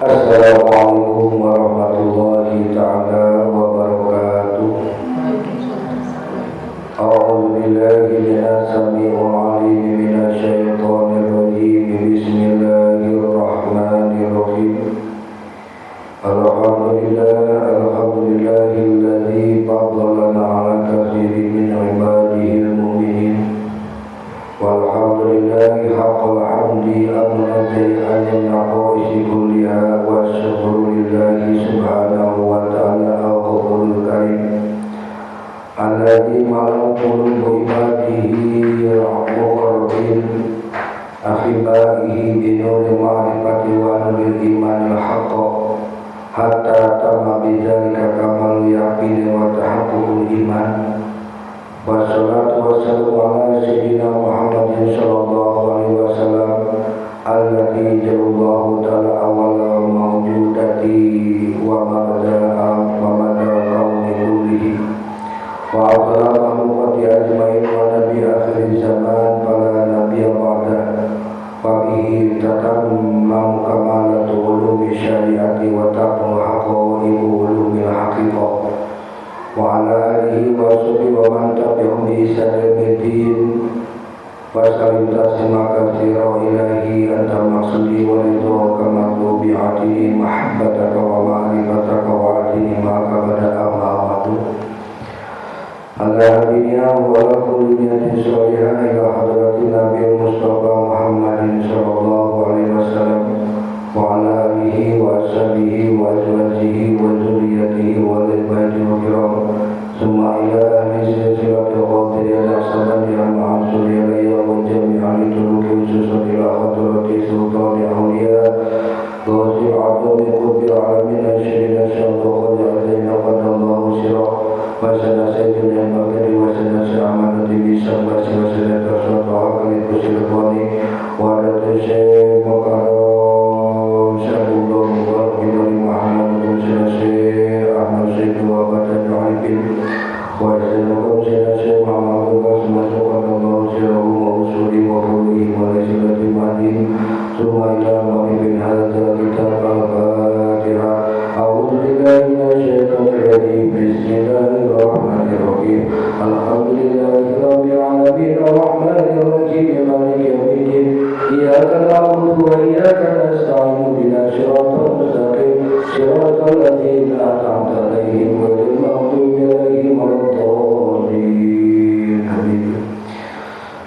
Assalamualaikum warahmatullahi taala wabarakatuh. A'udzu billahi minas samii'il 'aliim minasy syaithanir rajim. Bismillahirrahmanirrahim. Alhamdulillah, alhamdulillahilladzi faddalana 'ala katsirin min 'ibadihil mu'minin. Walhamdulillahi haqqal hamdi al-munazzahi 'anil naqaisi kulliha wa syukru lillahi subhanahu wa ta'ala al-ghafurul karim alladzi mala'a quluba ibadihi al-muqarrabin ahibaihi bi nuril ma'rifati wa nuril imanil haqq hatta tamma bidzalika kamal yaqini wa tahaqququl iman. Wassalatu wassalamu ala sayyidina Muhammadin sallallahu alaihi wasallam alladzi jalallahu ta'ala awwala mawjudati wa mabda'a wa madara kauni kullihi wa afdala makhluqati ajmain wa nabi akhir zaman fala nabiyya ba'da wa bihi tatammamu kamalatu ulumi syariati wa taqwa haqaiqu ulumil haqiqah wa ala alihi wa sahbihi wa man tabi'ahum bi ihsanin ila wa sallim taslima katsira ilahi anta maqsudi wa ridha kama matlubi atini mahabbataka wa ma'rifataka wa atini ma kabada amatu ala dunya wa ala kulli niyatin sholihah ila hadratin nabi Mustafa Muhammadin sallallahu alaihi wasallam wa ala alihi wa ashabihi wa azwajihi wa dzurriyyatihi wa al-ibadil kiram summa ila ahli silsilatil qadiriyah al-sabaniyah ma'asuliyah wa jami'al turuqi khususan ila hadrati sultani awliya ghazil azami qutbil alamin asyirina syamdu qad azina qad Allahu sirah wa sana sayyidina al-baghdadi wa sana sa'amanati bisa wa sana tasawwuf aqli kusilqani wa la tusyai makaram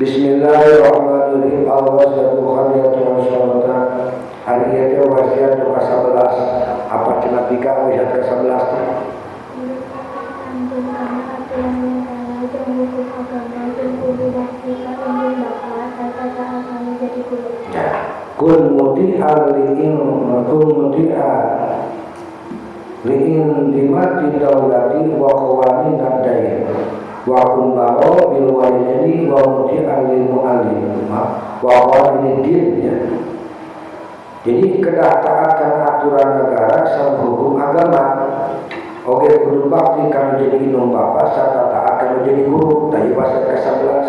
Bismillahirrahmanirrahim. Al-wasiyatu khamiyatu wasyarata. Hari itu wasiat ke-11. Apa cenah bika wasiat ke-11 teh? Ya. Kun muti'a li'in kun muti'a li'in dimati daulati wa qawanin ad-dain wa kun baro bil walidaini wa muti'an lil mu'allim wa qawanin din, ya. Jadi kedah taat kana aturan negara sareng hukum agama. Oge kudu bakti kana jadi indung bapa sarta taat kana jadi guru. Tah ieu wasiat ka-11.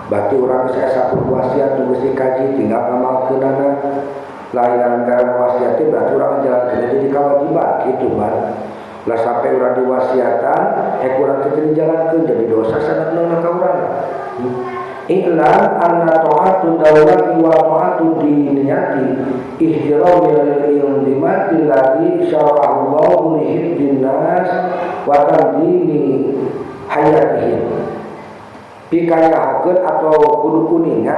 Berarti urang geus aya 10 wasiat nu geus dikaji tinggal ngamalkeunana. Lain negara wasiat teh berarti urang ngajalankeun jadi kewajiban kitu ban. Lah sampai urang diwasiatan ek urang teh teu dijalankeun jadi dosa sanadna ka urang. I'lam anna ta'atu dawlati wa ta'atu diniyati ihtirami lil inzimati allati syara'ahu Allahu li hibdin nas wa tanzimi hayatihim. Pikayahokeun atau kudu kuninga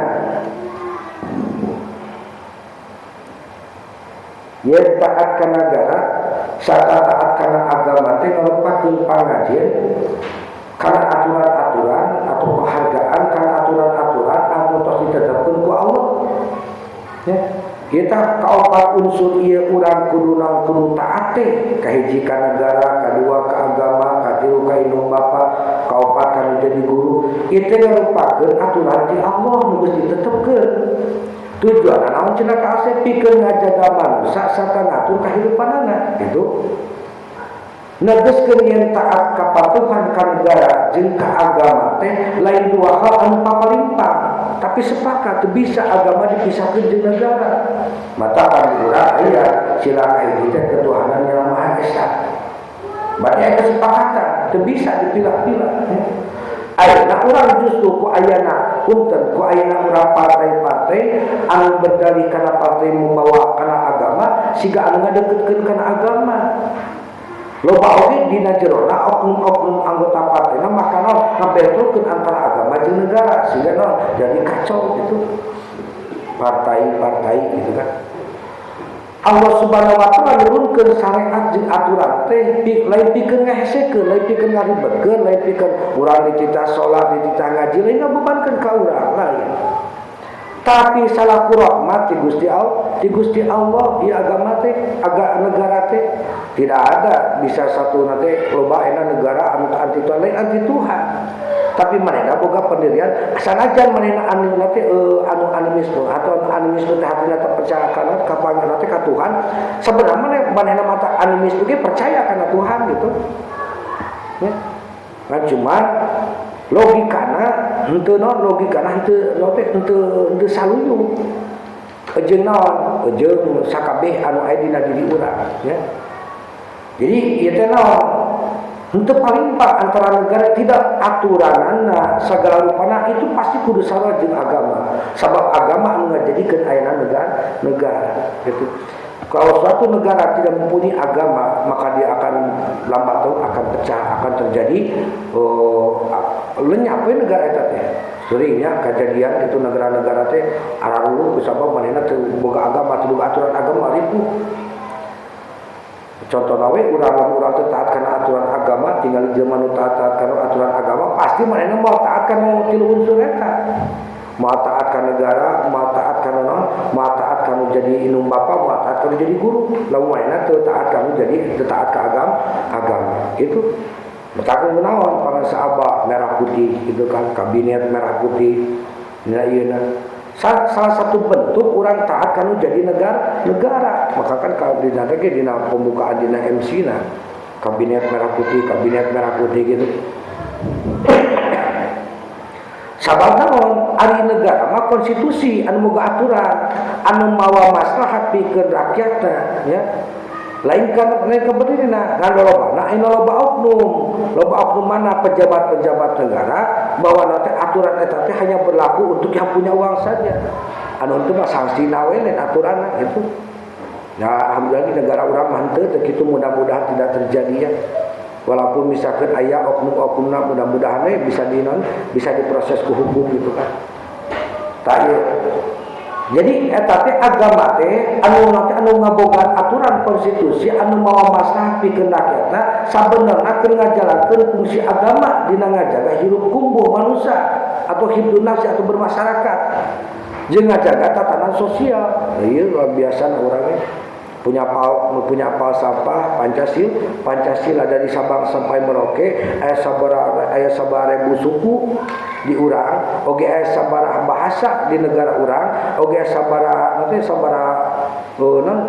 yen taat ka nagara sarta taat kana agama teh ngalupakeun pangajieun kana aturan-aturan atau penghargaan kana aturan-aturan anu tos ditetepkeun ku Allah. Ya, kita kaopat unsur ieu urang kudu naon kudu taat teh, kahiji ka nagara, kadua ka agama, katilu ka indung bapa, kaopat kana jadi guru. Ieu teh ngalupakeun aturan ti Allah nu geus ditetepkeun. Tujuan naon cenah ka asep pikeun ngajaga manusia sarta ngatur kahirupanana gitu. Negeskeun yen taat kapatuhan ka negara jeung ka agama teh lain dua hal anu papalimpang, tapi sepakat teu bisa agama dipisahkeun jeung negara. Mata kan urang aya Sila kahiji teh ketuhanan yang Maha Esa. Berarti ada kesepakatan, teu bisa dipilah-pilah. Ya. Ayeuna urang justru ku ayana punten ku ayana urang partai-partai anu berdalih kana partai membawa kana agama siga anu ngadeukeutkeun kana agama. Loba oge dina jerona oknum-oknum anggota partaina maka naon ngabentrokeun antara agama jeung negara sehingga naon jadi kacau gitu. Partai-partai gitu kan. Allah Subhanahu wa taala nurunkeun syariat jeung aturan teh lain pikeun ngahesekeun, lain pikeun ngaribetkeun, lain pikeun urang dititah salat, dititah ngaji, lain ngabebankeun ka urang lain. Tapi salaku rahmat ti Gusti Allah, ti Gusti Allah di agama teh, agama negara teh tidak ada bisa satu nanti loba ena negara anu anti Tuhan, lain anti Tuhan. Tapi mereka boga pendirian sanajan manehna anu nanti anu animisme atau anu animisme teh hatina teh percaya kana kapangan teh ka Tuhan, sebenarnya manehna mata animisme ge percaya kana Tuhan gitu. Ya. Nah, cuman logikana henteu naon logikana henteu naon teh henteu henteu saluyu jeung naon jeung sakabeh anu aya dina diri urang ya. Jadi ieu teh naon henteu paling pak antara negara tidak aturanana segala rupana itu pasti kudu sarua jeung agama. Sabab agama anu ngajadikeun ayana negara negara gitu. Kalau suatu negara tidak mempunyai agama, maka dia akan lambat laun akan pecah, akan terjadi lenyap we negara eta teh. Seringnya kejadian itu negara-negara teh araruluh kusabab manehna teu boga agama, teu boga aturan agama ripuh. Contohna we urang lamun urang teu taat kana aturan agama, tinggal jelema nu taat kana aturan agama, pasti manehna moal taat kana tilu unsur eta. Moal taat ka negara, moal taat kana naon, moal taat kana jadi indung bapa, moal taat kana jadi guru. Lamun manehna teu taat kana jadi teu taat ka agama, agama. Itu. Matak naon para sahabat merah putih gitu kan, kabinet merah putih. Nah ieu na. Salah satu bentuk orang taat kanu jadi negara, negara. Maka kan kalau di nanti ge dina pembukaan dina MC na kabinet merah putih gitu. Sabab naon ari negara mah konstitusi anu boga aturan anu mawa maslahat pikeun rakyatna ya. Lain kan lain kebenerna ngan lolobana aya loba oknum. Loba oknum mana pejabat-pejabat negara bahwa nanti aturan eta teh hanya berlaku untuk yang punya uang saja. Anu itu mah sanksi we lain aturan gitu. Ya alhamdulillah di negara urang mah henteu teu kitu, mudah-mudahan tidak terjadi ya. Walaupun misalkan aya oknum-oknumna mudah-mudahan we bisa di non, bisa diproses ku hukum gitu kan. Tah ieu. Jadi eta teh agama teh anu nanti anu ngabogaan aturan konstitusi anu mawa maslahat pikeun rakyatna sabenerna keur ngajalankeun fungsi agama dina ngajaga hirup kumbuh manusia atau hidup nafsi atau bermasyarakat jeung ngajaga tatanan sosial. Nah, ieu luar biasa urangnya punya falsafah Pancasila, Pancasila dari Sabang sampai Merauke aya sabaraha ribu suku di urang, oge aya sabaraha bahasa di negara urang, oge aya sabaraha nanti sabaraha non,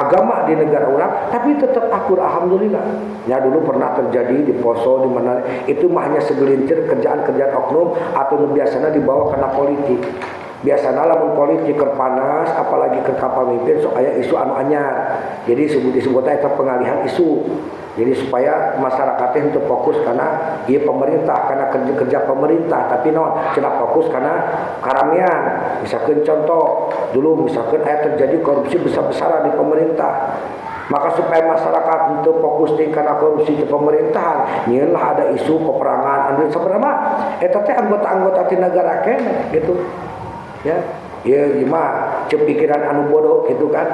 agama di negara urang, tapi tetap akur alhamdulillah. Ya dulu pernah terjadi di Poso di mana itu mah hanya segelintir kerjaan-kerjaan oknum atau nu biasanya dibawa karena politik. Biasanya lamun politik keur panas apalagi ke kapal mimpin sok aya isu anu anyar. Jadi disebut eta pengalihan isu. Jadi supaya masyarakatnya untuk fokus karena ieu pemerintah, karena kerja-kerja pemerintah, tapi naon cenah fokus karena karamian. Misalkan contoh dulu misalkan aya terjadi korupsi besar-besaran di pemerintah. Maka supaya masyarakat untuk fokus di karena korupsi di pemerintahan, nyieunlah ada isu peperangan anu sebenarnya eta teh anggota-anggota ti negara keneh gitu. Ya, ya mah cek pikiran anu bodoh gitu kan.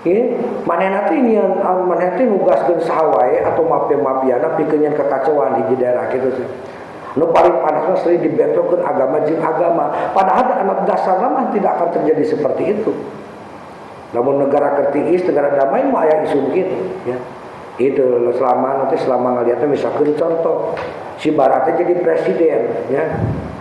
Ieu manehna teh nyieun manehna teh nugaskeun saha wae atau mafia-mafiana pikeun nyieun kekacauan di daerah gitu sih. Nu paling panas mah sering dibentrokeun agama jeung agama. Padahal anak dasarna mah tidak akan terjadi seperti itu. Namun negara kertiis, negara damai mah aya isu gitu ya. Itu selama nanti selama ngalihatnya misalkan contoh si Baratnya jadi presiden ya.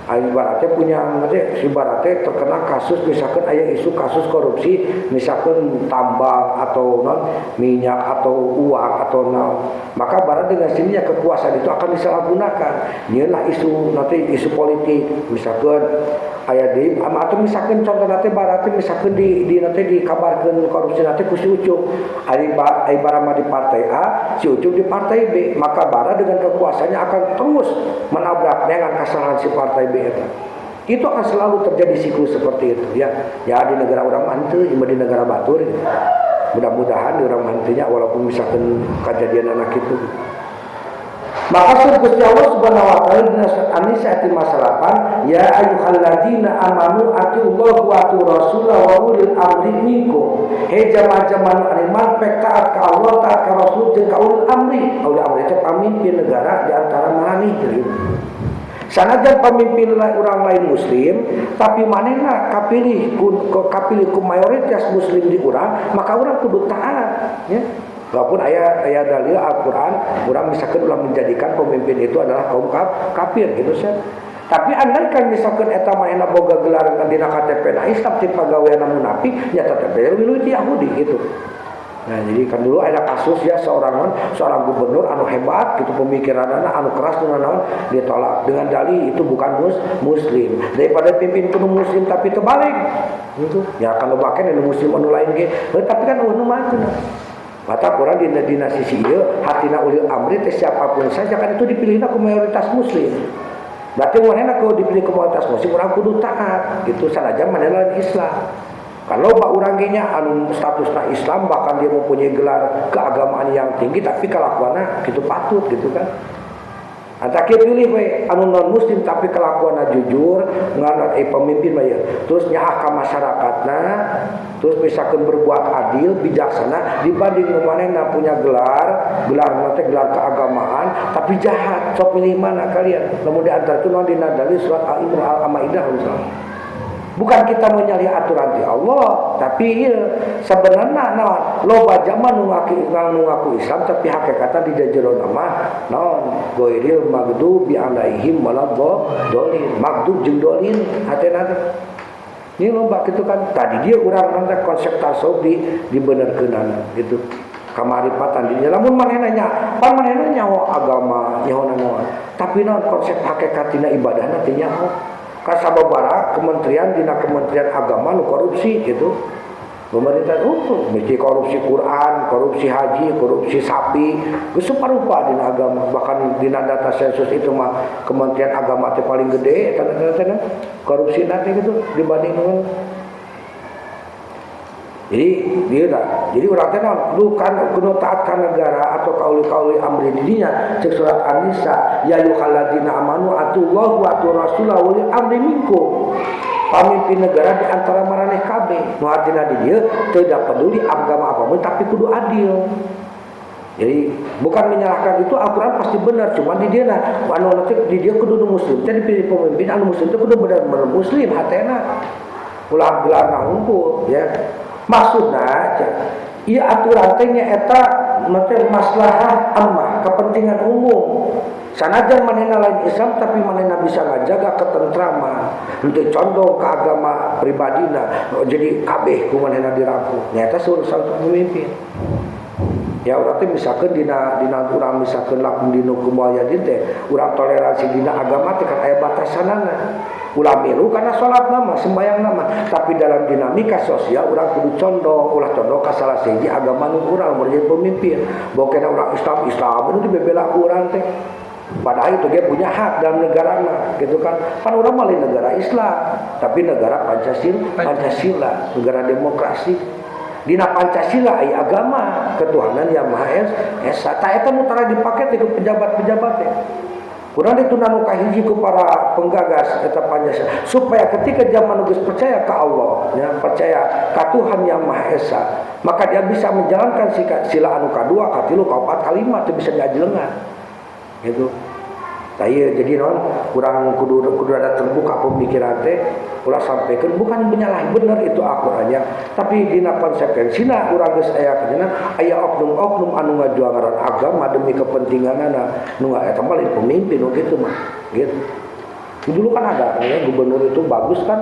Ari Baratnya punya nanti si Baratnya terkena kasus misalkan misalkan aya isu kasus korupsi, misalkan tambang atau non minyak atau uang atau naon, maka barang dengan sininya kekuasaan itu akan disalahgunakan. Inilah isu nanti isu politik, misalkan aya deui atau misalkan contoh nanti berarti misalkan di nanti dikabarkan korupsi nanti ku si Ucup, ari Bara mah di partai A, si Ucup di partai B, maka Bara dengan kekuasaannya akan terus menabrak dengan kesalahan si partai B itu. Itu akan selalu terjadi siklus seperti itu ya. Ya di negara orang mantu, di negara batur gitu. Mudah-mudahan di orang mantunya walaupun misalkan kejadian anak itu. Maka Gusti Allah Subhanahu wa taala dina An-Nisa ayat 58, ya ayyuhalladzina amanu atiullah wa atiur rasulah wa ulil amri minkum. Hei jamaah-jamaah nu iman pek taat ka Allah, taat ka Rasul jeung ka ulil amri. Ulil amri itu pamimpin negara di antara maraneh gitu. Sanajan pemimpin orang lain muslim, tapi manehna kapilih ku mayoritas muslim di urang, maka urang kudu taat ya. Walaupun ayat dalil Al-Quran, orang misalkan ulah menjadikan pemimpin itu adalah kaum kafir gitu sih. Tapi andaikan misalkan eta manehna boga gelar dina KTP na Islam ti pagaweanna munafik, nya tetep we Yahudi gitu. Nah, jadi kan dulu ada kasus ya seorang gubernur anu hebat gitu pemikiranna anu keras nu naon ditolak dengan dalih itu bukan muslim. Daripada pimpin kudu muslim tapi terbalik gitu. Ya kalau bahkan anu muslim anu lain ge, tapi kan anu mah mata kurang di dina sisi ieu hatina ulil amri teh siapapun saja kan itu dipilihna ku mayoritas muslim. Berarti manehna ku dipilih ku mayoritas muslim urang kudu taat gitu sanajan manehna lain Islam. Kalau pak urang ge nya anu statusna Islam bahkan dia mempunyai gelar keagamaan yang tinggi tapi kelakuanna gitu patut gitu kan. Anta kieu pilih we anu non muslim tapi kelakuanna jujur ngan pemimpin mah ya. Terus nyaah ka masyarakatna, terus misalkan berbuat adil, bijaksana dibanding manehna punya gelar, gelar teh gelar keagamaan tapi jahat. Sok pilih mana kalian? Lamun di antara itu non dina dalil surat Al-Imran Al-Maidah misalnya. Bukan kita menyalahi aturan di Allah, tapi iya, sebenarnya naon loba zaman nu ngaku Islam tapi hakikatna di jero nama naon ghairil maghdubi alaihim waladdallin, maghdub jeung dolin hatena teh. Ini loba kitu kan. Tadi dia urang nanti konsep tasawuf di dibenerkeunana gitu. Kamaripatan dinya lamun manehna nya, pan manehna nyaho agama, nyaho naon. Tapi naon konsep hakikatina ibadahna teh nyaho. Kasababara kementerian dina kementerian agama nu korupsi gitu. Pemerintah mesti korupsi Quran, korupsi haji, korupsi sapi, geus rupa dina agama. Bahkan dina data sensus itu mah kementerian agama teh paling gede eta korupsi nanti gitu dibanding dengan. Jadi dia dah. Jadi urang teh kudu kan kudu taat ka negara atau kauli-kauli amri didinya cek surat An-Nisa ya ayyuhalladzina amanu atullahu wa atur rasulahu wa ulil amri minkum. Pamimpin negara di antara maraneh kabeh. Nu artina di dieu tidak peduli agama apapun tapi kudu adil. Jadi bukan menyalahkan itu Al-Quran pasti benar, cuman di dieu nah anu nanti di dieu kudu muslim. Jadi pilih pemimpin anu muslim itu kudu benar-benar muslim hatena. Ulah gelar hungkul ya. Maksudna ieu aturan teh nya eta mate maslahah ammah, kepentingan umum. Sanajan manehna lain Islam tapi manehna bisa ngajaga ketentraman, henteu condong ke agama pribadina, jadi kabeh ku manehna dirangkul. Nya eta salah satu pemimpin. Ya urang teh misalkeun dina urang misalkeun lakum dinukum waliyadin teh urang toleransi dina agama teh kan aya batasanana. Ulah milu karena salat nama, sembahyang nama, tapi dalam dinamika sosial urang kudu condong, ulah condong ka salah sahiji agama nu urang mun jadi pemimpin. Bokena urang Islam, Islam nu dibebela ku urang teh. Padahal itu dia punya hak dalam negara mah, gitu kan. Pan urang mah lain negara Islam, tapi negara Pancasila, negara demokrasi. Dina Pancasila aya agama, ketuhanan yang Maha Esa. Ta eta nu tara dipake teh ku pejabat-pejabat teh. Kurang ditunda nu kahiji ku para penggagas eta Pancasila supaya ketika zaman geus percaya ka Allah, ya, percaya ka Tuhan yang Maha Esa, maka dia bisa menjalankan sila anu kadua, katilu, kaopat, kalima teu bisa diajelengan. Gitu. Tah ieu jadi naon kurang kudu ada terbuka pemikiran teh ulah sampaikan bukan menyalahi bener itu Al-Qur'annya tapi dina konsekuensina urang geus aya kana aya oknum-oknum anu ngajuangan agama demi kepentinganana nu eta mah lain pemimpin nu kitu mah gitu. Dulu kan ada ya, gubernur itu bagus kan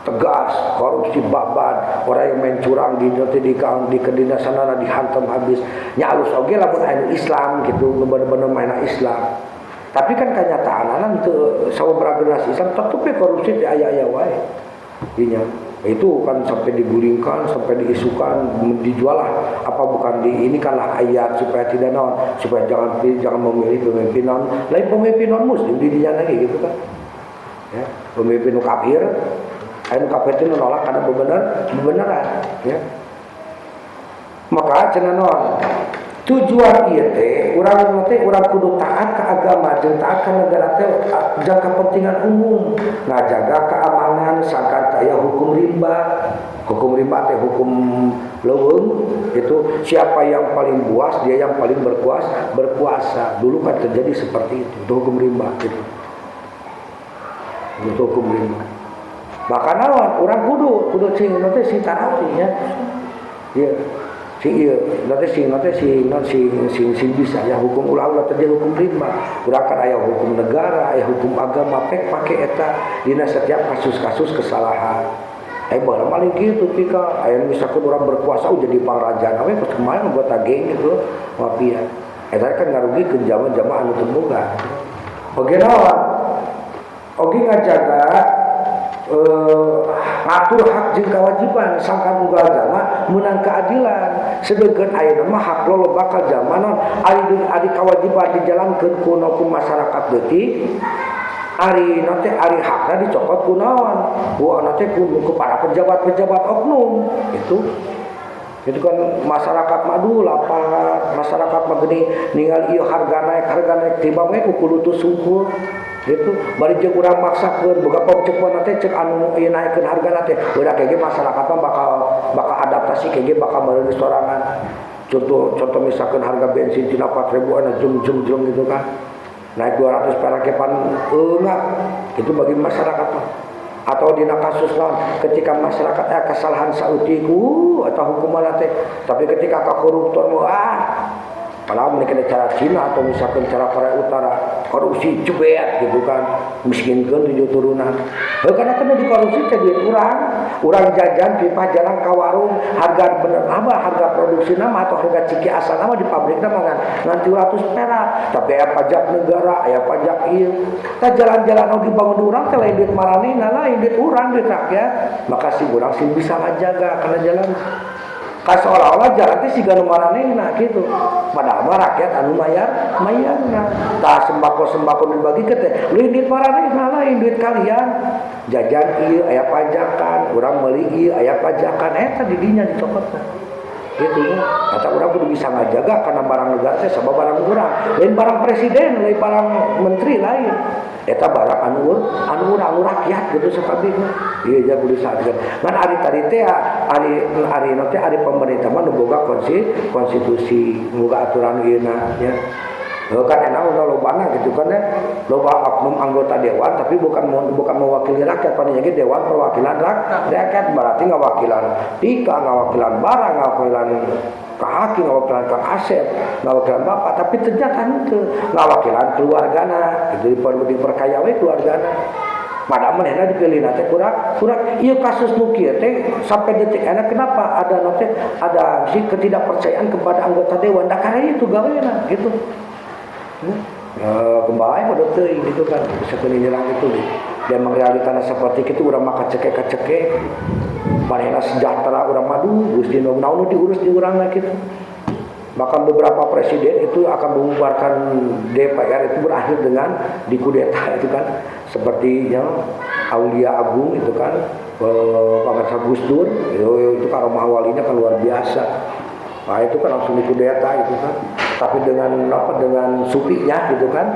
Tegas, korupsi babat, orang yang main curang di di kedinasanana dihantam habis. Nya alus oge lamun anu Islam gitu, nu bener-bener main Islam. Tapi kan kenyataanana teu sababaraha generasi Islam tetep we korupsi teh aya-aya wae. Dinya. Itu kan sampai digulingkan, sampai diisukan, dijual lah. Apa bukan di ini kanlah ayat supaya tidak non, supaya jangan jangan memilih pemimpin non, lain pemimpin non muslim di dinya lagi gitu kan. Ya, pemimpin kafir, anu kafir itu menolak karena bebenaran, ya. Maka cenah non tujuan ieu teh urang teh urang kudu taat ka agama jeung taat ka negara teh jang kepentingan umum, ngajaga keamanan sangkan aya hukum rimba. Hukum rimba teh hukum leuweung itu siapa yang paling buas dia yang paling berkuasa. Dulu kan terjadi seperti itu hukum rimba gitu. Itu hukum rimba. Maka naon urang kudu kudu sing teh sing tarawih nya. Ieu sing ieu nanti sing nanti sing sing sing sing bisa ya hukum ulah-ulah terjadi hukum rimba. Urang kan aya hukum negara, aya hukum agama pek pake eta dina setiap kasus-kasus kesalahan. Baheula maling kitu pika aya misalkan urang berkuasa jadi pangrajana we pas kemarin anggota geng gitu mafia. Eta kan ngarugikeun zaman-zaman anu teu boga. Oge naon? Oge ngajaga ngatur hak jeung kewajiban sangkan unggal jalma meunang keadilan. Sedengkeun ayeuna mah hak lo bakal jalma non ari kewajiban dijalankeun ku ku masyarakat leutik, ari nanti ari hakna dicokot ku naon ku nanti ku para pejabat-pejabat oknum itu kan masyarakat madu lapar, masyarakat mah geuning ningali ieu harga naik tiba we ku kulutus sungkul gitu. Bari jeung urang maksakeun boga pom cek teh cek anu ieu naikeun hargana teh udah kege masyarakat mah bakal bakal adaptasi kege bakal meureun sorangan. Contoh contoh misalkan harga bensin tina 4000 ana jung jung jung gitu kan naik 200 perak pan enggak itu bagi masyarakat mah. Atau dina kasus naon ketika masyarakat kesalahan saeutik atau hukuman teh tapi ketika ka koruptor mah padahal mereka cara Cina atau misalkan cara Korea Utara korupsi cubet gitu kan miskinkeun tujuh turunan. Heuh karena kan dikorupsi teh duit urang, urang jajan pipa jalan ka warung harga bener nama harga produksi nama atau harga ciki asal nama di pabrik nama ngan 300 perak tapi aya pajak negara aya pajak ieu. Tah jalan-jalan anu dibangun di urang teh lain duit maranehna lain duit urang duit rakyat. Maka si urang sing bisa ngajaga kana jalan. Seolah-olah jalan teh siga nu maranehna gitu. Padahal mah rakyat anu mayar mayarna. Tah sembako-sembako dibagikeun teh lain duit maranehna lain duit kalian. Jajan ieu aya pajakan, urang meuli ieu aya pajakan eta di dinya dicokotna. Gitu nya. Kata urang kudu bisa ngajaga karena barang negara teh sabab barang urang. Lain barang presiden, lain barang menteri lain. Eta barang anu anu urang anu rakyat gitu sakabehna. Ieu ja kudu sadar. Ngan ari tadi teh ari ari teh ari pemerintah mah nu boga konstitusi, boga aturan ieu na nya. Heuh kan enak udah lobana gitu kan ya. Loba oknum anggota dewan tapi bukan bukan mewakili rakyat, pan ge dewan perwakilan rakyat berarti ngawakilan Pika, ngawakilan barang, ngawakilan Kang Haki, ngawakilan Kang Asep, ngawakilan bapak, tapi ternyata henteu ngawakilan keluargana, itu diperkaya we keluargana. Padahal manehna dipilih teh kurang kurang ieu kasus nu kieu teh sampai detik ayeuna kenapa ada teh ada si ketidakpercayaan kepada anggota dewan da karena itu gawena gitu. Kembali pada teuing gitu kan bisa nyerang itu gitu. Dia emang realitana seperti itu urang mah kaceke-kaceke manehna sejahtera urang madu Gusti nu naon nu diurus di urang gitu. Bahkan beberapa presiden itu akan membubarkan DPR itu berakhir dengan dikudeta itu kan seperti yang Aulia Agung itu kan Pangarsa Gus Dur itu karomah walinya kan luar biasa. Nah itu kan langsung dikudeta itu kan. Tapi dengan apa dengan supinya gitu kan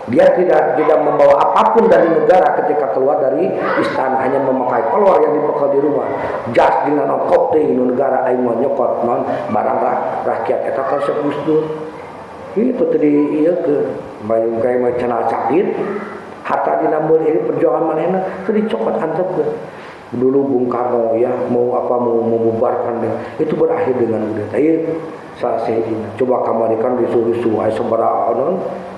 dia tidak tidak membawa apapun dari negara ketika keluar dari istana hanya memakai kolor yang dibekal di rumah jas dengan kop teh nu negara aing mah nyokot non barang rakyat eta konsep Gus Dur itu tadi ieu ke bayung kayak mah cenah sakit harta dina meuli ini perjuangan manehna teu dicokot antepkeun. Dulu Bung Karno ya mau apa mau membubarkan itu berakhir dengan kudeta. Ieu salah sahijina. Coba kamari kan disuruh-suruh aya sabaraha non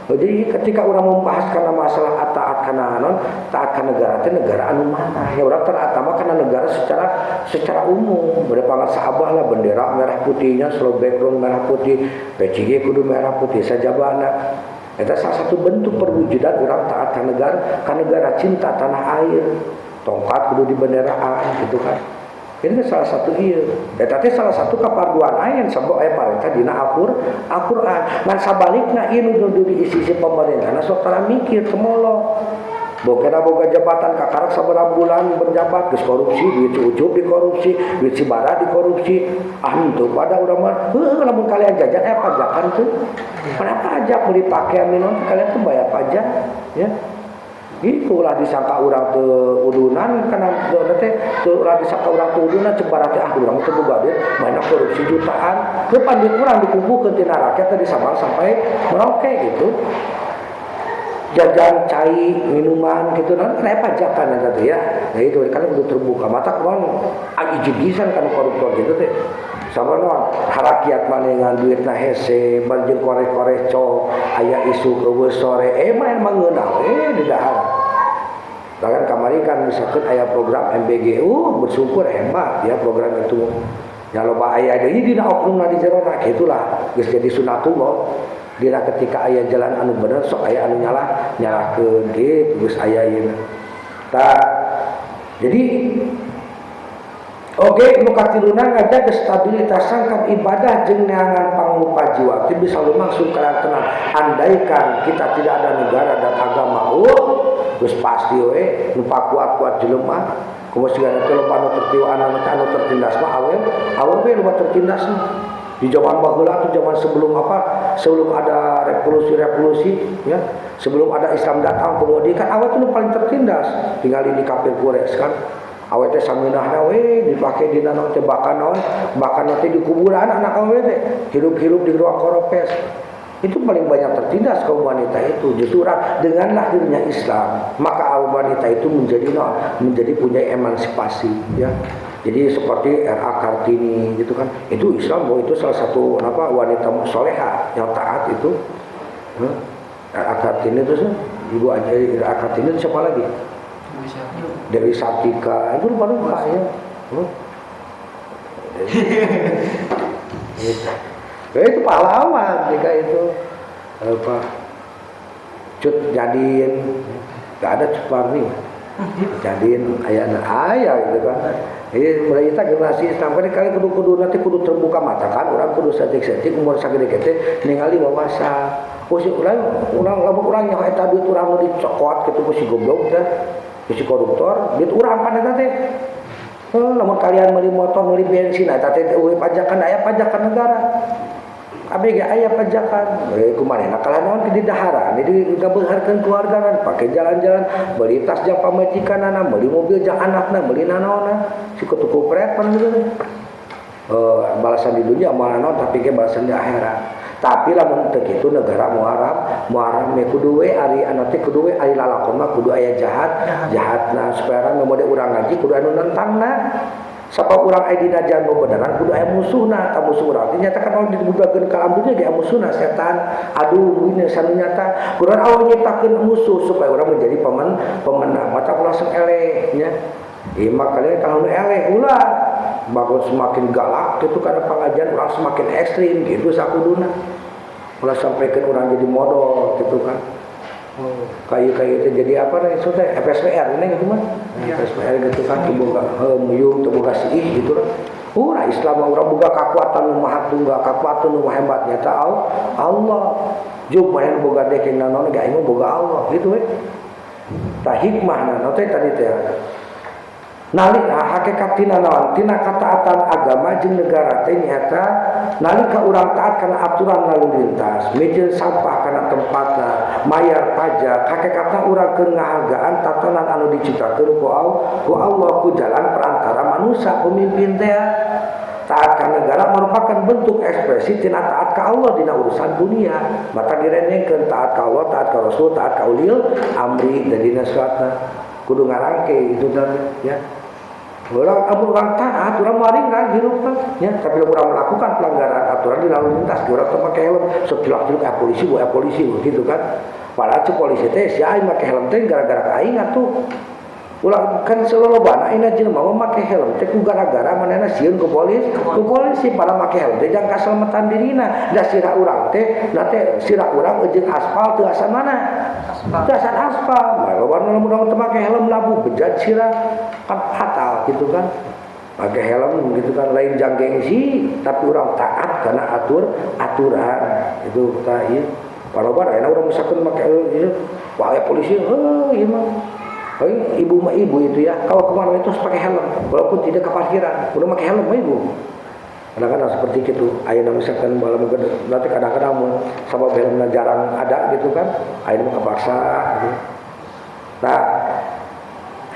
Jadi ketika orang membahas karena masalah taat kana non taat kana negara teh negara anu mana ya orang taat mah kana negara secara umum beda pangat saabah lah bendera merah putihnya selalu background merah putih PCG kudu merah putih sajabana eta salah satu bentuk perwujudan orang taat kana negara kana negara cinta tanah air tongkat kudu di benderaan gitu kan. Ini salah satu ieu. Eta teh salah satu kaparduan ayeuna sabab aya parentah dina Al-Qur'an. Ngan sabalikna ieu nu diisi-isi pemerintahna sok tara mikir semolo. Bokena boga jabatan kakarak sabaraha bulan berjabat geus korupsi, duit si Ucup dikorupsi, duit si Bara dikorupsi. Ah henteu pada urang mah heuh lamun kalian jajan aya pajakan tuh. Mana pajak beli pakaian minum kalian tuh bayar pajak ya. Itulah disangka urang teu udunan kana teh teu ulah disangka urang teu udunan cebar teh ah urang teu boga duit banyak korupsi jutaan teu pan duit urang dikumpulkeun tina rakyat teh di Sabang sampai Merauke gitu jajan cai minuman gitu nah kana pajakan eta teh ya nah itu kan kudu terbuka mata kumaha ijib pisan kana koruptor gitu teh sama naon harakiat manengan duitna hese bar jeung koreh-koreh cok aya isu eueuh sore mah emang ngeunah we di dahar. Bahkan kamari kan misalkan aya program MBG bersyukur hebat ya program itu ya loba aya deui dina oknumna di jerona gitulah geus jadi sunatullah dina ketika aya jalan anu bener sok aya anu nyalahkeun gitu geus aya ieu. Tah jadi oke, mukatiluna ngajaga stabilitas sangkan ibadah jeung neangan pangupa jiwa teu bisa lumangsung kana tenang. Andaikan kita tidak ada negara dan agama, geus pasti we nu pakuat-kuat jelema, kumaha sigana teh loba anu tertiwaan anu tertindas mah awewe loba tertindas mah. Di zaman baheula tuh zaman sebelum apa? Sebelum ada revolusi-revolusi ya, sebelum ada Islam datang kemudian kan awewe tuh nu paling tertindas, tinggal di kafir Quraisy kan. Awe teh sangeunahna we dipake dina naon teh bahkan naon teh di kuburan anak awe teh hirup-hirup di ruang koropes. Itu paling banyak tertindas kaum wanita itu. Justru dengan lahirnya Islam, maka kaum wanita itu menjadi naon? Menjadi punya emansipasi ya. Jadi seperti R.A. Kartini gitu kan. Itu Islam bahwa itu salah satu apa wanita soleha yang taat itu. R.A. Kartini itu ibu aja R.A. Kartini itu siapa lagi? Dewi Sartika itu lupa ya. Gitu. Itu pahlawan jika itu apa Cut Jadin, nggak ada Cut Parni, Jadin ayah ayah gitu kan. Jadi mulai kita generasi Islam kan kali kudu nanti kudu terbuka mata kan, orang kudu setik-setik umur sagede gede ningali wawasan. Oh si urang lamun urang nyaho eta duit urang nu dicokot gitu ku si goblok teh. Si koruptor, duit urang pan eta teh. Lamun kalian meuli motor, meuli bensin eta teh eueuh pajakan, aya pajakan negara. Kabeh ge aya pajakan. Kumaha kalah naon ke di daharan, di gabeungharkeun keluargana, pake jalan-jalan, beli tas jang pamajikanana, meuli mobil jang anakna, meuli nanaonna. Si kutu kupret pan gitu teh. Balasan di dunia moal naon tapi ge balasan di akhirat. Tapi lamun teu kitu negara muharam kudu we ari anu teh kudu we ari lalakon mah kudu aya jahat jahatna supaya rame mode urang ngaji kudu anu nentangna sabab urang aya dina jalan bebeneran kudu aya musuhna ta musuh urang teh nyata kan dibudakeun ka alam dunya ge aya musuhna setan aduh ini sanu nyata kudu Allah nyiptakeun musuh supaya urang menjadi pemenang mata ulah langsung eleh nya ieu mah kalian kalau nu eleh ulah bakal semakin galak gitu karena pengajian orang semakin ekstrim gitu sakuduna ulah sampaikan orang jadi modal gitu kan. Kayu-kayu itu jadi apa nih itu teh FSPR ini gitu mah ya. FSPR gitu kan boga muyung teu boga siih gitu lah. Urang Islam urang boga kakuatan nu maha tunggal kakuatan nu maha hebat nyata Allah juk manehna boga dekeng naon ge aing boga Allah gitu we. Tah hikmahna teh tadi teh nalika hakikat tina naon tina kataatan agama jeung negara teh nyata nalika urang taat kana aturan lalu lintas miceun sampah kana tempatna mayar pajak hakikatna urang keur ngahargaan tatanan anu diciptakeun ku Allah ku jalan perantara manusia pemimpin teh. Taat ka negara merupakan bentuk ekspresi tina taat ka Allah dina urusan dunia maka direndengkeun taat ka Allah taat ka Rasul taat ka ulil amri dan dina suatna kudu ngarangke itu tadi ya. Urang amun urang taat, urang moal ringrang hirup mah nya. Tapi lamun urang melakukan pelanggaran aturan di lalu lintas, urang teu make helm, sok jelak-jeluk polisi, bu polisi gitu kan. Padahal cek polisi teh si aing make helm teh gara-gara ka aing atuh. Ulah kan selolobana ayeuna jelema mah make helm teh ku gara-gara manehna sieun ku polisi, ku polisi pada make helm teh jang kaselamatan dirina. Da sirah urang teh, na teh sirah urang jeung aspal teu asa mana? Teu asa aspal. Mah loba nu lamun urang teu make helm labuh bejat sirah kan fatal gitu kan. Pakai helm gitu kan lain jang gengsi tapi urang taat karena aturan itu tah ieu. Paloba ayeuna urang misalkan make helm ieu, wah aya polisi heuh ieu mah. Hei, ibu mah ibu itu ya, kalau kemana itu harus pakai helm, walaupun tidak ke parkiran, udah pakai helm mah ibu. Kadang-kadang seperti itu, ayeuna misalkan malam berarti kadang-kadang mau sabab helmnya jarang ada gitu kan, ayeuna mah kepaksa gitu. Nah,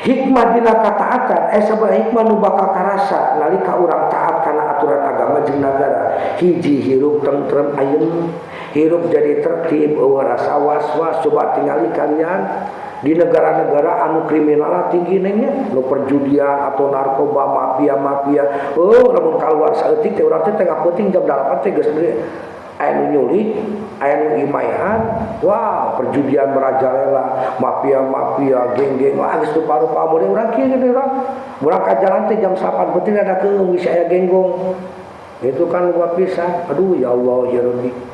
hikmah dina kataatan, sabab hikmah nu bakal karasa nalika urang taat kana aturan agama jeung nagara. Hiji hirup tentrem ayem, hirup jadi tertib, eueuh rasa was-was. Coba tingali kalian di negara-negara anu kriminal tinggi nengnya, nu perjudian atau narkoba, mafia-mafia. Oh, lamun keluar saeutik teh urang teh tengah peuting jam 8 teh geus beli. Aya nu nyulik, aya nu imayan, wah perjudian merajalela, mafia-mafia, geng-geng, wah geus teu paru-paru model urang kieu geuning urang. Urang ka jalan teh jam 8 peuting ada keung bisa aya genggong. Itu kan luar pisan. Aduh ya Allah ya Rabbi.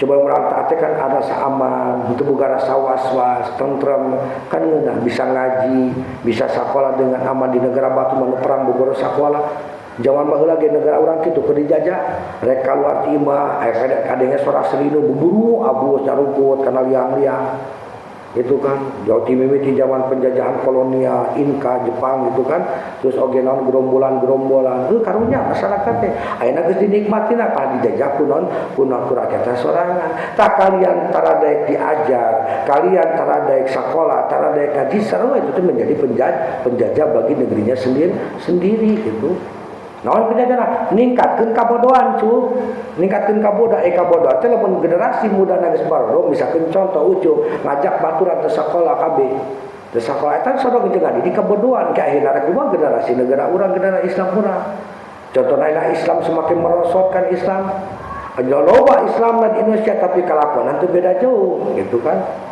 Coba urang taat kan ada rasa aman, itu boga rasa was-was, tentrem, kan ngeunah bisa ngaji, bisa sekolah dengan aman di negara batu manu perang bogor sekolah. Zaman baheula ge negara urang kitu keur dijajah, rek kaluar ti imah, aya kadenge sora serinu buburu abus nyaruput kana liang-liang. Itu kan jauh ti mimiti zaman penjajahan kolonial Inka Jepang gitu kan, terus oge naon gerombolan-gerombolan, karunya masyarakat teh ayeuna geus dinikmatin apa dijajah ku naon ku naon ku rakyat sorangan. Tak kalian taradaek diajar, kalian taradaek sakola, taradaek ngaji sarua itu teh menjadi penjajah bagi negerinya sendiri sendiri gitu. Naon penjajah ningkatkeun kabodohan cu, ningkatkeun kabodohan, kabodohan teh lamun generasi muda geus barodo misalkan contoh ucup ngajak baturan teu sakola kabeh. Teu sakola eta sadog jeung ngadidik kabodohan ka akhirna rek kumaha generasi negara urang, generasi Islam urang. Contohna Islam semakin merosot kan Islam. Aja loba Islam di Indonesia tapi kelakuan teu beda jauh gitu kan.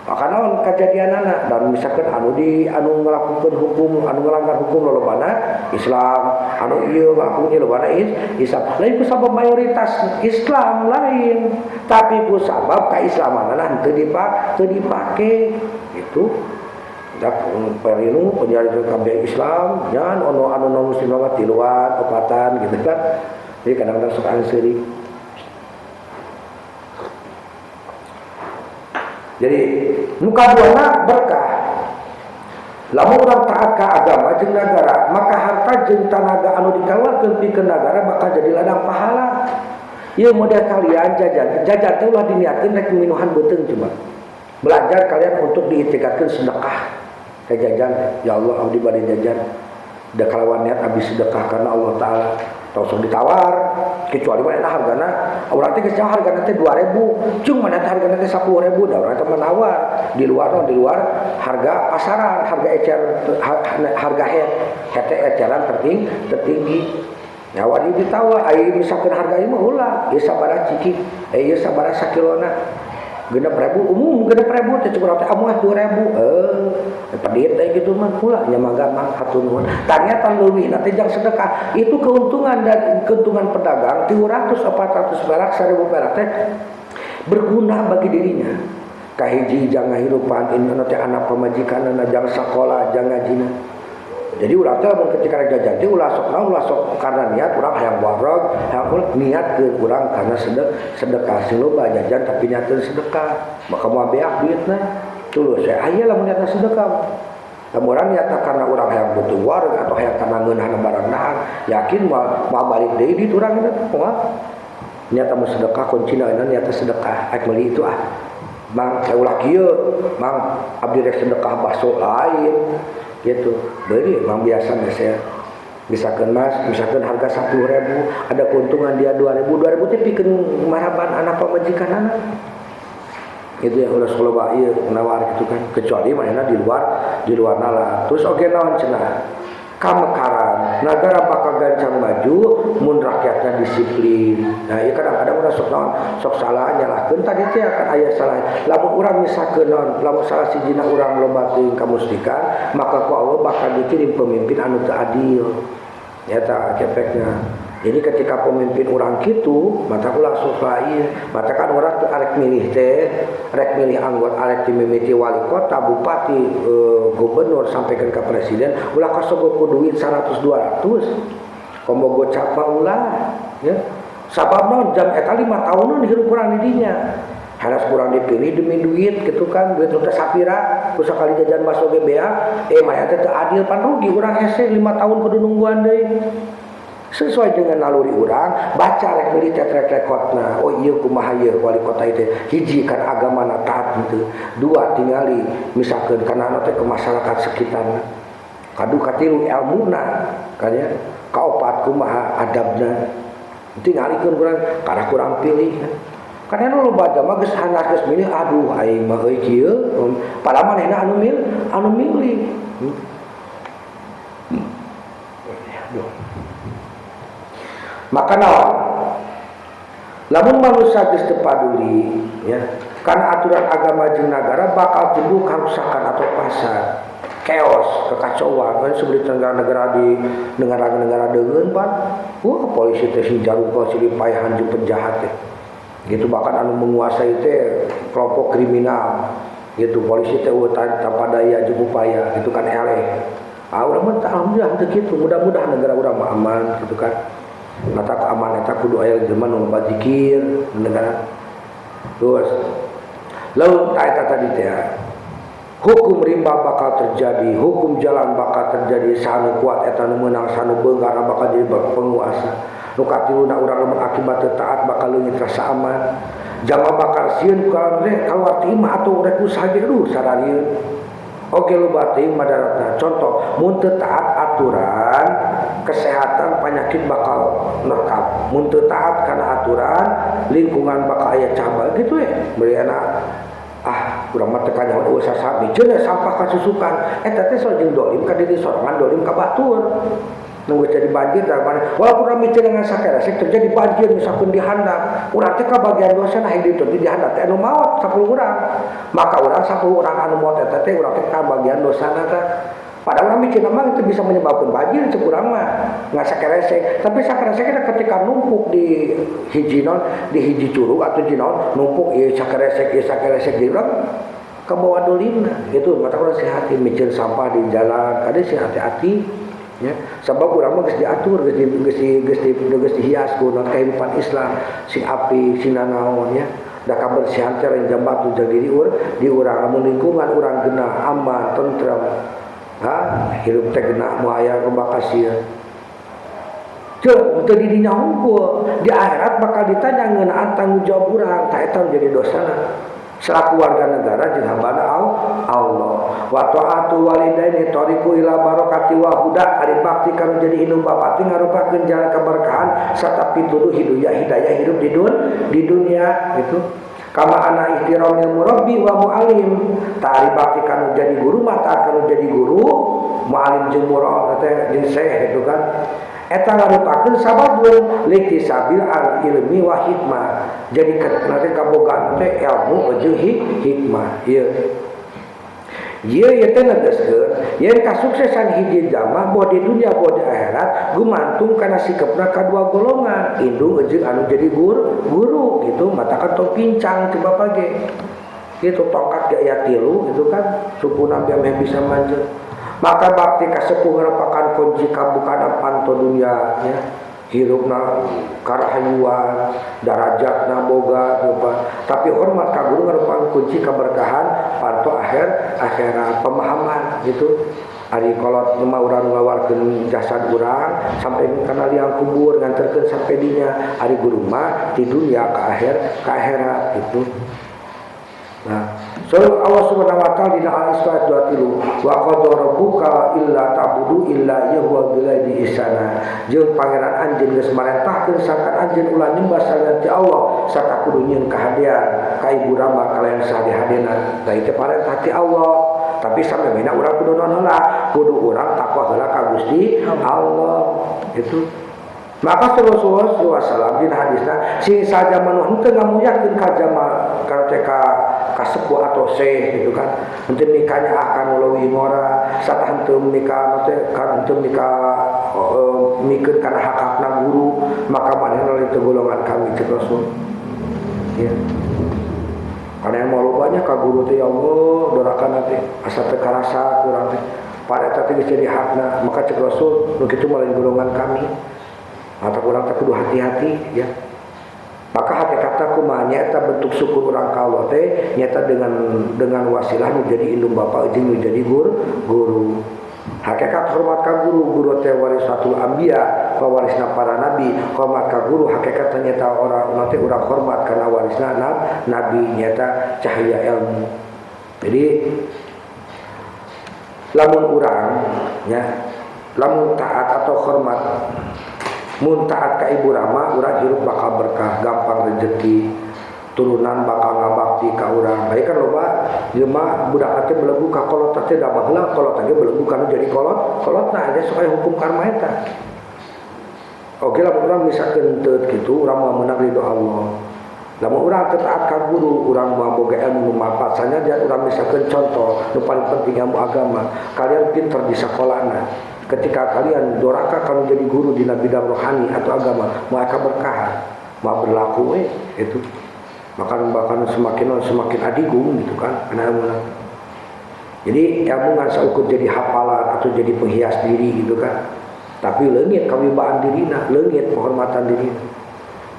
Maka naon kajadianana dan misalkan anu di anu ngelakukan hukum anu ngelanggar hukum lolobana Islam anu ieu ngelakukan lolobana Islam lain ku sabab mayoritas Islam lain tapi ku sabab keislamanana henteu teu dipake gitu. Dak perinu penjara kabeh Islam nya anu anu non muslim mah tiluan opatan gitu kan. Jadi kadang-kadang sok seuri. Jadi muka duana berkah. Lamun urang taat ka agama jeung nagara, maka harta jeung tanaga anu dikaluarkeun pikeun nagara bakal jadi ladang pahala. Ieu model kalian jajan, jajan teh ulah diniatkeun rek minuhan beuteung coba. Belajar kalian untuk diitikadkeun sedekah. Kayak jajan, ya Allah abdi bade jajan. Da kalawan niat abdi sedekah karena Allah Taala. Tong sok ditawar, kecuali mana hargana, urang teh geus hargana teh 2000, cung mana teh hargana teh 10.000, da urang teh menawar di luar no, di luar harga pasaran, harga ecer, harga head, head teh eceran tertinggi. Nyawa di ditawar, ai misalkan harga ieu mah ulah, ieu sabaraha ciki, ieu sabaraha sakilona. 6.000 umum 6.000 teh cukup teh amuh 2.000 pedit teh gitu mah ulah nya mangga mah hatur nuhun. Ternyata leuwihna teh jang sedekah. Itu keuntungan dan keuntungan pedagang 300 400 perak 1000 perak teh berguna bagi dirinya. Kahiji jang ngahirupan ini teh anak pamajikanna jang sakola jang ngajina. Jadi urang teh lamun ketika rek jajan teh ulah sok naon ulah sok karena niat urang hayang wareg, hayang ulah niat ke urang karena sedekah sing loba jajan tapi niatkeun sedekah. Maka moal beak duitna. Tulus saya aya lamun niatna sedekah. Lamun urang niatna karena urang hayang butuh wareg atau hayang karena ngeunahna barang dahar, yakin moal balik deui duit urang teh moal. Niatna mun sedekah kuncina niatna sedekah, rek meuli itu ah. Mang saya ulah kieu, mang abdi rek sedekah bakso lain. Gitu. Beli memang biasa saya. Misalkan mas, misalkan harga 10.000, ada keuntungan dia 2.000, 2.000 teh pikeun maraban anak pamajikan anak. Itu yang ulah loba ieu nawar gitu kan. Kecuali manehna di luar nalar. Terus oge naon cenah? Kamekaran negara bakal gancang maju mun rakyatnya disiplin. Nah ieu kadang-kadang urang sok naon sok salah nyalahkeun tadi teh akan aya salah. Lamun urang misakeun naon lamun salah sijina urang loba teuing kamusyrikan maka ku Allah bakal dikirim pemimpin anu teu adil. Nyata kepekna. Jadi ketika pemimpin orang kitu mata ulah sok lain, mata kan orang teu arek milih teh, arek milih anggota, arek dimimiti wali kota, bupati, gubernur sampai ke presiden, ulah kasogo ku duit 100 200. Komo gocap mah ulah, ya. Sabab naon jam eta 5 tahunan hirup urang di dinya. Haras kurang dipilih demi duit gitu kan, duit teh sapira, ku sakali jajan bakso ge bea, maya teh teu adil pan rugi urang hese 5 tahun kudu nungguan deui. Sesuai dengan naluri urang, baca rek milih teh track recordna. Oh iya kumaha ieu wali kota itu. Hiji kan agamana taat gitu. Dua tingali misalkeun kana anu teh ke masyarakat sekitarna. Kadu katilu elmuna kan ya. Kaopat kumaha adabna. Tingalikeun kurang karena kurang pilih. Karena nu loba mah geus hanas geus milih aduh aing mah euy kieu. Padahal manehna anu milih, anu milih. Aduh. Maka naon? Lamun manusia geus teu paduli ya, kan aturan agama jeung nagara bakal timbul karusakan atau pasar, chaos, kekacauan. Kan sebelum negara-negara di negara-negara deungeun pan, wah polisi teh sing jarungkol sing dipayahan jeung penjahat teh. Gitu bahkan anu menguasai teh kelompok kriminal. Gitu polisi teh eueuh tanpa daya jeung upaya gitu kan eleh. Ah urang mah alhamdulillah teu kitu, mudah-mudahan negara urang mah aman gitu kan. Mata keamanan eta kudu aya jelema nu loba zikir negara. Terus lamun eta tadi teh hukum rimba bakal terjadi, hukum jalan bakal terjadi, sanu kuat eta nu meunang, sanu beunghar bakal jadi penguasa. Nu katiluna urang lamun akibat teu taat bakal leungit rasa aman. Jama bakal sieun kalau teh kaluar ti imah atuh rek usaha ge aduh sararieun. Oge loba teuing madaratna. Contoh mun teu taat aturan kesehatan penyakit bakal nerkap. Mun teu taat kana aturan lingkungan bakal aya cabang gitu ya. Beri anak ah urang mah teu kanyahoan eueuh sasabi jeung sampah kasusukan eta teh sok jeung dolim ka diri sorangan dolim ka batur. Nunggu jadi banjir dari mana? Walaupun rame dengan sakeresek terjadi banjir misalkan di handap, urang teh kabagian dosa nah hidup di handap teh anu maot 10 urang. Maka urang 10 urang anu maot eta teh urang teh kabagian dosana teh. Padahal urang mikir mah itu bisa menyebabkan banjir cek urang mah nggak sakeresek. Tapi sakeresek eta ketika numpuk di hiji non, di hiji curug atau di naon numpuk ieu sakeresek ieu sakeresek di urang kabawa dolimna gitu. Mata urang sih hati mikir sampah di jalan, kade sih hati-hati. Ya, sebab urang mah geus diatur, geus dihias ku naon kehidupan Islam sing apik, sing nanaon ya. Da kabersihan teh lain jam batu jeung diri di urang lamun lingkungan urang genah aman, tentrem. Ha, hirup teh genah moal aya loba kasieun. Ceuk teu di dinya hungkul, di akhirat bakal ditanya ngeunaan tanggung jawab urang, tah eta jadi dosana. Selaku warga negara jeung hambana Allah. Wa ta'atu walidaini tariqu ila barakati wa huda, ari bakti kanu jadi indung bapa teh ngarupakeun jalan keberkahan sarta pituduh hidayah hidayah hidup di dunia gitu. Kama ana ihtiramil murabbi wa muallim, ta ari bakti kanu jadi guru mah taat kanu jadi guru, muallim jeung murabbi teh jeung syekh gitu kan. Eta ngarupakeun sababun liktisabil al ilmi wa hikmah. Jadi nanti kabogaan teh ilmu jeung hikmah. Ieu. Ieu ieu teh negaskeun yen kasuksesan hiji jalma boh di dunia boh di akhirat gumantung kana sikepna kadua golongan, indung jeung anu jadi guru gitu, matakan tong pincang coba page. Gitu tongkat ge aya tilu gitu kan, supuna biar meh bisa maju. Maka bakti kasepuh merupakan kunci kabukana panto dunia ya. Hirupna karahayuan, darajatna boga rupa. Tapi hormat ka guru merupakan kunci keberkahan panto akhirat pemahaman gitu. Ari kolot mah urang ngawarkeun jasad urang sampai kana liang kubur nganterkeun sampai dinya. Ari guru mah di dunia ka akhir ka akhirat gitu. Nah, so Allah Subhanahu wa taala dina Al-Isra 23 wa qad rabbuka illa ta'budu illa iyyahu wa bil walidayni ihsana. Jeung pangeran anjeun geus marentahkeun sangkan anjeun ulah nyembah salian ti Allah sarta kudu nyieun kahadean ka ibu rama kalayan sahade-hadena. Da ieu parentah ti Allah. Tapi samemehna urang kudu naon heula? Kudu urang takwa heula ka Gusti Allah. Itu. Maka Rasulullah SAW dina hadisna sing saja manu henteu ngamuliakeun ka jama ka teh ka kasepuh atau syekh gitu kan. Henteu mikanya akan leuwih ngora, satah henteu mika teh kan henteu mika mikeun kana hak-hakna guru, maka manehna lain teu golongan kami cek Rasul. Ya. Karena yang mau lobanya ka guru teh ya Allah dorakana teh asa teu karasa kurang teh. Pada eta teh geus jadi hakna, maka cek Rasul nu kitu mah lain golongan kami. Atau kurang tak kudu hati-hati ya. Maka hakikatna kumaha nyaeta bentuk syukur urang ka Allah teh nyaeta dengan wasilah nu jadi indung bapa jeung nu jadi guru. Hakikat hormat ka guru, guru teh warisatul anbiya, pewarisna para nabi. Hormat ka guru hakikatna nyaeta orang nanti urang hormat kana warisna nabi nyaeta cahaya ilmu. Jadi lamun urang ya, lamun taat atau hormat mun taat ka ibu rama urang hirup bakal berkah, gampang rezeki, turunan bakal ngabakti ka urang. Baik kan loba jelema budak teh belegu ka kolot teh da baheula kolot teh belegu kana jadi kolot, kolotna aja sok aya hukum karma eta. Oke lamun urang misalkeun teu kitu urang moal meunang ridho Allah. Lamun urang teu taat ka guru, urang moal boga ilmu nu manfaat sanajan urang misalkeun contoh nu paling penting ilmu agama, kalian pinter di sakolana. Ketika kalian doraka kalau jadi guru di bidang rohani atau agama, maka berkah, mau berlaku itu. Bahkan semakin adigung gitu kan, anak-anak. Jadi ilmu ngan saukur jadi hafalan atau jadi penghias diri gitu kan. Tapi leungit kawibaan dirina, leungit penghormatan dirina.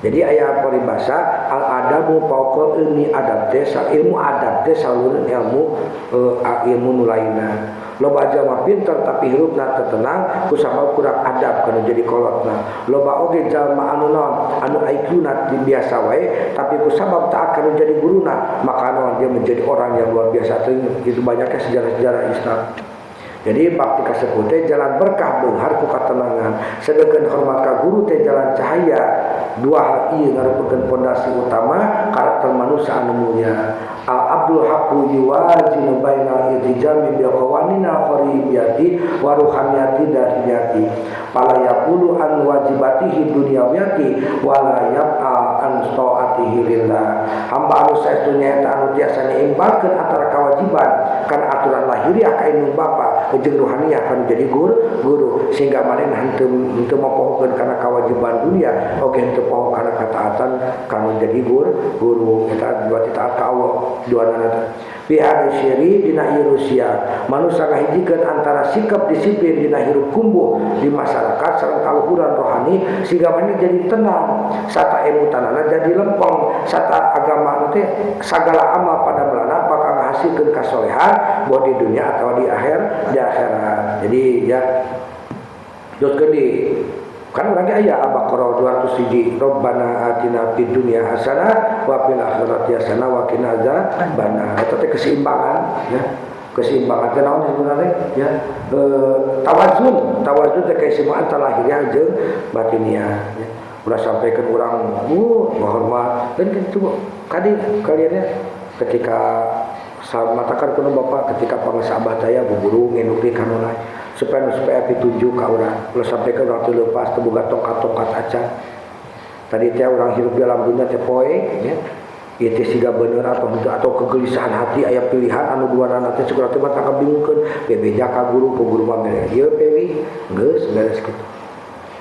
Jadi aya paribasa al adabu fauqa ilmi adab teh, ilmu adab teh saluran ilmu ilmu nu lainna. Loba jalma pinter tapi hirupna teu tenang kusabab kurang adab kana jadi kolotna. Loba oge jalma anu naon anu IQ-na biasa wae tapi kusabab taat kana jadi guruna maka naon dia menjadi orang yang luar biasa. Itu banyaknya sejarah-sejarah Islam. Jadi bakti kasepuh teh jalan berkah beunghar ku katenangan. Sedengkeun hormat ka guru teh jalan cahaya. Dua hal ieu ngarupakeun pondasi utama karakter manusia anu mulia. Al abdul haqu yuwazinu bainal iltizami bil qawanina kharibiyati wa ruhaniyati dahiyati. Fala yaqulu an wajibatihi dunyawiyati wa la yab'a an ta'atihi lillah. Hamba anu saestu nyaeta anu tiasa nyimbangkeun antara kewajiban kana aturan lahiriah ka indung bapa jeung ruhaniah kana jadi guru sehingga manehna henteu mapohokeun kana kewajiban dunia oge henteu poho kana kataatan kana jadi guru eta dua taat ka Allah dua nana pihak syiri dina Rusia manusia ngahijikeun antara sikap disiplin dina hirup kumbuh di masyarakat sareng kaluhuran rohani sehingga manehna jadi tenang sata emutanana jadi lempeng sata agama teh sagala amal pada melana bakal ngahasilkeun kasolehan boh di dunia atau di akhir di akhirat. Jadi ya terus di kan orangnya aya Al-Baqarah 201 Rabbana atina fid dunya hasanah wa fil akhirati hasanah wa qina adzabannar. Eta teh keseimbangan ya. Keseimbangan teh naon sebenarnya ya? Tawazun teh keseimbangan antara lahiriah jeung batiniah ya. Ulah sampaikan urang menghormat dan gitu kadi kaliannya ketika matakan kuno bapak ketika pangsa abah daya buburu ngenduk di kanunai supaya pitunjuk ka urang ulah sampaikan urang teu leupas teu boga tongkat-tongkat acan tadi teh urang hirup di alam dunia teh poe ya ieu teh siga bener atau henteu atau kegelisahan hati aya pilihan anu duanana teh syukur teh mah kabingungkeun bebeja ka guru ku guru mah mere ieu pewi geus beres kitu.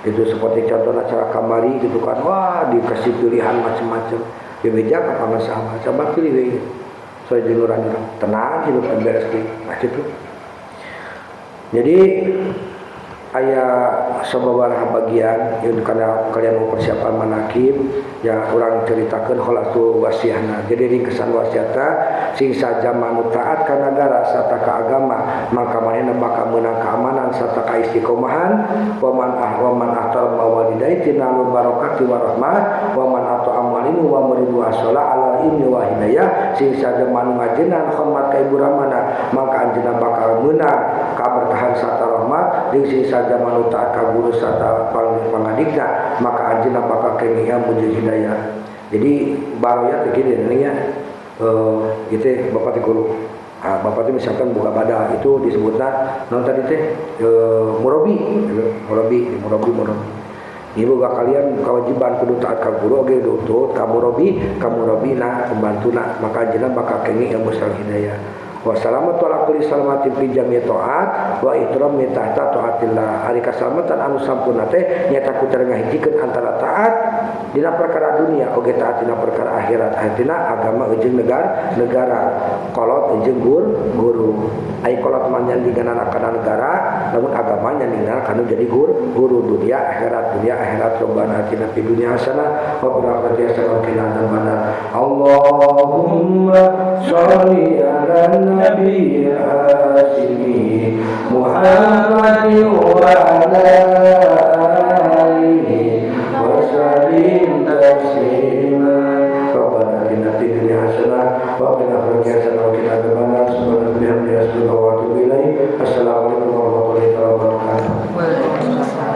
Itu seperti contoh acara kamari gitu kan, wah dikasih pilihan macam-macam bebeja ka pangsa abah coba pilih we soal jeluran tenang hidup beres kitu. Nah gitu. Jadi aya sababaraha bagian yang karena kalian mau persiapan manakib ya urang ceritakeun kholasul wasiahna. Jadi ringkesan wasiatna sing saja manu taat ka nagara sarta ka agama maka manehna bakal meunang keamanan sarta kaistiqomahan wa man ahwaman atal mawalidaiti nalu barakati wa rahmah wa man ata amwalinu wa muridu asala ala ilmi wa hidayah sing saja manu ngajenan hormat ka ibu ramana maka anjeunna bakal meunang kaberkahan sarta rahmat jeung sing saja manu taat ka guru sarta pangadikna maka anjeunna bakal kenging ilmu jeung hidayah. Jadi baroya teh kieu nya gitu bapak teh guru Ah, bapak teh misalkan buka badah itu disebutna naon tadi teh, murabi gitu. Murabi, murabi, murabi. Ibu boga kalian kewajiban kudu taat ka guru oge nutut ka murabi, ka murabina pembantuna, maka anjeunna bakal kenging ilmu sareng hidayah. Wassalamatu ala kulli salamatin fi jami' ta'at wa ihtirami tahta ta'atillah. Ari kasalamatan anu sampurna teh nyaeta ku cara ngahijikeun antara taat dina perkara dunia oge taat dina perkara akhirat. Artina agama jeung negara, negara kolot jeung guru. Ai kolot mah nyandinganana kana negara, lamun agama nyandinganana kana jadi guru dunia akhirat, dunia akhirat. Rabbana atina fid dunya hasanah wa fil akhirati hasanah wa qina adzabannar. Allahumma shalli ala Nabi Hashimi Muhammad wa ala alihi wa sallim taslima.